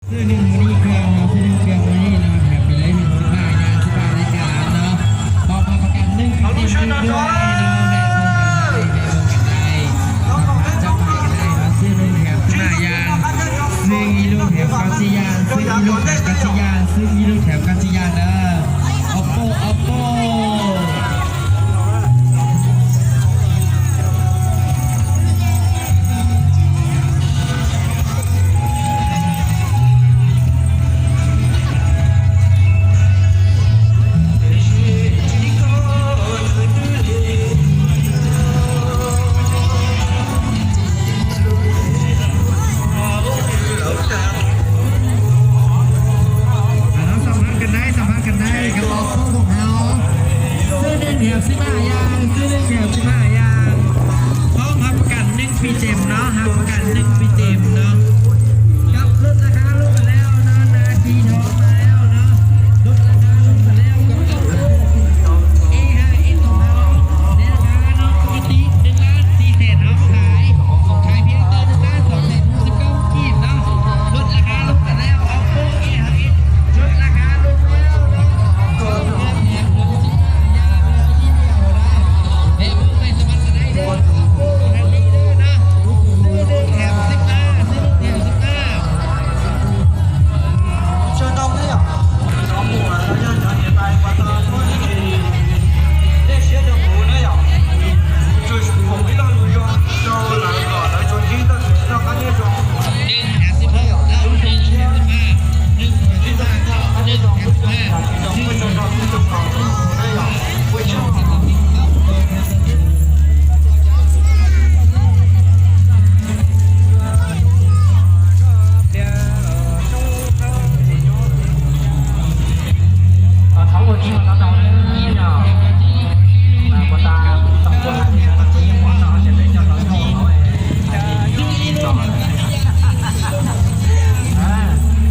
Xwb neeg hauv ib kag no, xwb neeg kag no, yog hais tias lawv yog xib maj yas, xib maj laj kas no, pom pom pom kas neeg xwb neeg kag no, xwb neeg kag xib maj yas, xwb ib lub kag kab tsib yas, xwb ib lub kag kab tsib yas, xwb ib lub kag kab tsib yas na. Au pog, au pog. Xam phaj kas naib, xam phaj kas naib, cov pom phooj tus hauv, xwb neeg kag xib maj yas, xwb neeg kag xib maj yas, phob ha pab kas neeg pis cem no, ha pab kas neeg pis cem no. Kab lub tas kab lub tas lej no, na ci dhov tas lej no, lub tas kab lub tas lej no, ib ha ib tus hauv, ib lub kab no, ib tib neeg lab tib tes no, hais, hais thiab tau neeg lab xoom tes mus xwb koj kib no, lub tas kab lub tas lej no, phob ib ha ib, lub tas kab lub tas lej no.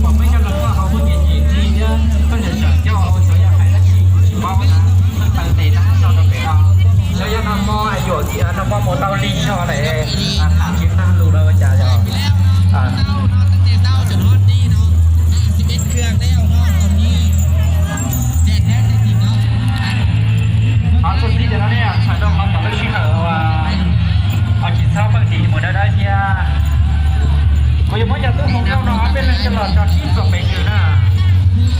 Pom peb cov hluas nkauj hauv muaj nyias nyias ntsis thiab, koj niam tseem coj xyov yog hais dab tsi kuv tsis paub na. Taw tes tag nrho rau pem no, xyov yog nag hmo yuam nag hmo mus tau lig zog lawm, tham tsis tag lus lawm ua cas yog. Qhov txog tib tiam no ne, txhais rau qhov tom lub sij hawm uas tsis txhob pheej dim mus dawb dawb thiab. Kuv yuav muab cov tub hluas nkauj no ob peb leeg coj los tso sib txuas pem nws na.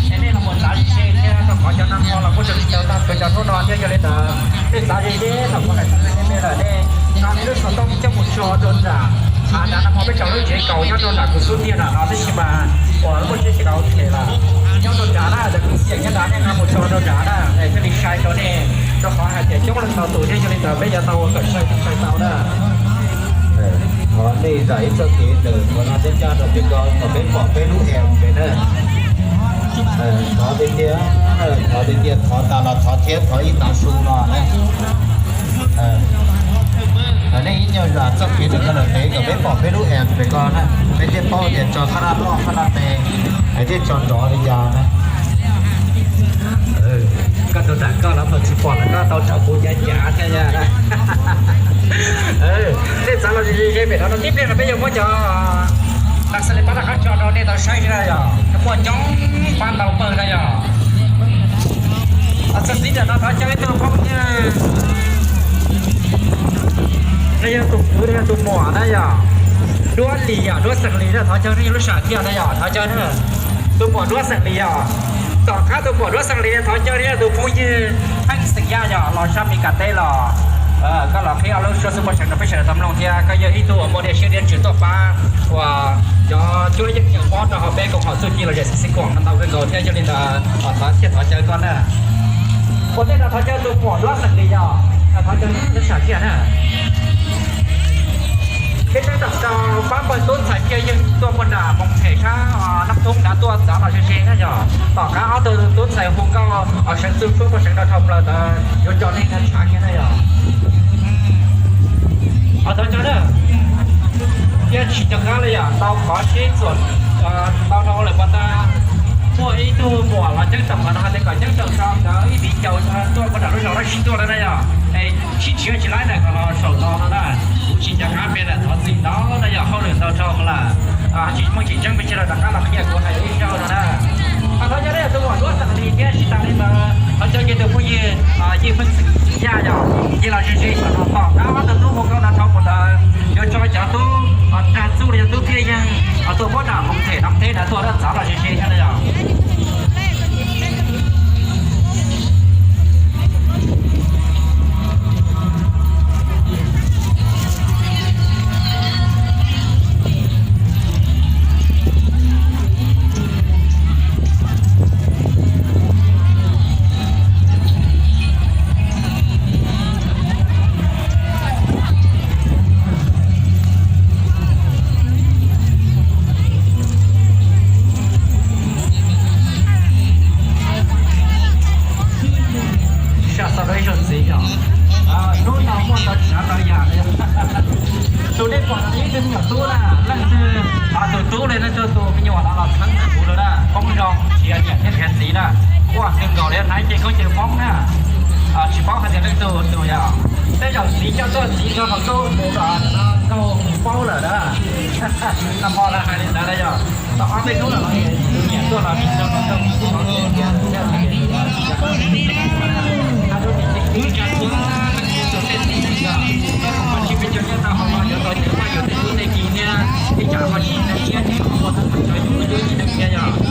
Es nej los mus txav ze ze thiab, rau qhov cov nag hmo los kuj tseem tsis tau tag kawg cov hnub no thiab, yog li ntawd nej txav ze ze thaum kuv hais txog nej lawm, nej nqa nej lub xov tooj coj mus tso rau nram, nram nag hmo peb tsaus lub tsev kaus nyob rau nram kuv xub ntiag nram no, tab sis mas uas muaj tsev kaus them lawm, nyob rau nrad na, lawv kuj xyeem nyob nrad, nej nqa mus tso rau nrad na, es thiaj li sai rau nej, rau qhov hais tias coob leej ntau tus thiab, yog li ntawd peb yuav tau ua kom sai sai tau na. Thov nej zam ib txoj kev ntawm qhov no thiab ncaj rau pem ko kom peb pom peb lub es pem na. Thov tiag tiag, thov tiag tiag, thov tas los thov thiab thov ib tav su no na. Nej ib nyuag zam txoj kev ntawm ko lawm pem kom peb pom peb lub es pem ko na, peb thiaj paub tias tso qhab naj loj qhab naj me, es thiaj tso nrov li cas na. Koj tus nram koj los thaum tsis pom los koj tau nrog kuv cav cav thiab na. Nej txav los ze ze pem no, tib pliag no peb yuav muab cov nas xas li pab rov qab tso rau nej tau saib na yom, muaj coob pab ntau pawg na yom. Txog txij ntawm no thov caw ib tug phooj ywg, nej yog tus kwv los yog tus muam na yom, Duab Lis yom, Duab Xeem Lis na, thov caw nej lub sam thiaj na yom, thov caw na. Tus muam Duab Xeem Lis yom, tom qab tus muam Duab Xeem Lis thov caw nej tus phooj ywg Pheej Xeem Yaj yom, los sab Mes Kas teb los, koj los qhib ob lub suab xub poj seev rau peb sawv daws tau mloog thiab, koj yog ib tug uas muaj diav siab diav ntsws tuaj pab uas cov cuab yeej ncaws mob rau hauv peb koom haum txuj ci los zem xib xib kuam no ntau kawg nkaus thiab, yog li ntawd thov thiaj thov caw koj na. Ua ntej no thov caw tus muam Duab Xeem Lis yom, thov caw lub sam thiaj na. Peb teeb toom rau pab pawg tub ntxhais Kiaj Yeej tuaj puag nram Moos Phem sab Nab Thoob nrad tuaj txav los ze ze na yom. Tom qab ob tug tub ntxhais hu nkauj os seev txuj suab poj seev rau dhau plaws ntawd yuav coj nej nrog tshav kiag na yom. Os thov caw na, thiaj tsis nco qab li yom, tau qhov sib txuam ntau dhau lawm puas tas. Muaj ib tug muam los ceeb toom qhov no hais tias kom ceeb toom rau nkawd ib viv ncaus tuaj puag nram lub zos Dab Sis tuaj lawm na yom. Es sib nrhiav tsis laib ntawm qhov no saum no no na, kuv tsis nco qab peb lawm, thov txim ntau na yom, hauj lwm ntau dhau lawm. Tsis muaj tsis tseeb peb sawv daws rov qab los qhia kuv hais Teb na tuaj dab txav los si si thiab na yog. Sab xav rau ib zaug ntxiv yog, hnub no muaj ntau tsav ntau yam li. Tus nej pom no yog ib tug me nyuam tub na, leej twg, tus tub li no tus me nyuam no los txheeb ntawm kuv lawm na, poob zoo, nrhiav niam thiab nrhiav txiv na, quaj kawg nkaus li, hnav cev khaub ncaws poob na. Tsis paub hais tias leej twg tus yog, tej zaum txiv coj tuaj txiv nrog thaum tub mus nkaug paub lawm na. Nag hmo lawv hais li ntawd na yog, tau ob peb hnub lawm los tus niam tuaj los tsis tau nrog kuv, tsis peb caug nyiaj tau hauv no yuav tau cov poj yuav tej tub tej ki thiab, ib tsam ho tsis tau nyiaj ces ho muaj teeb meem rau yus, yus tsis tau nyiaj yog.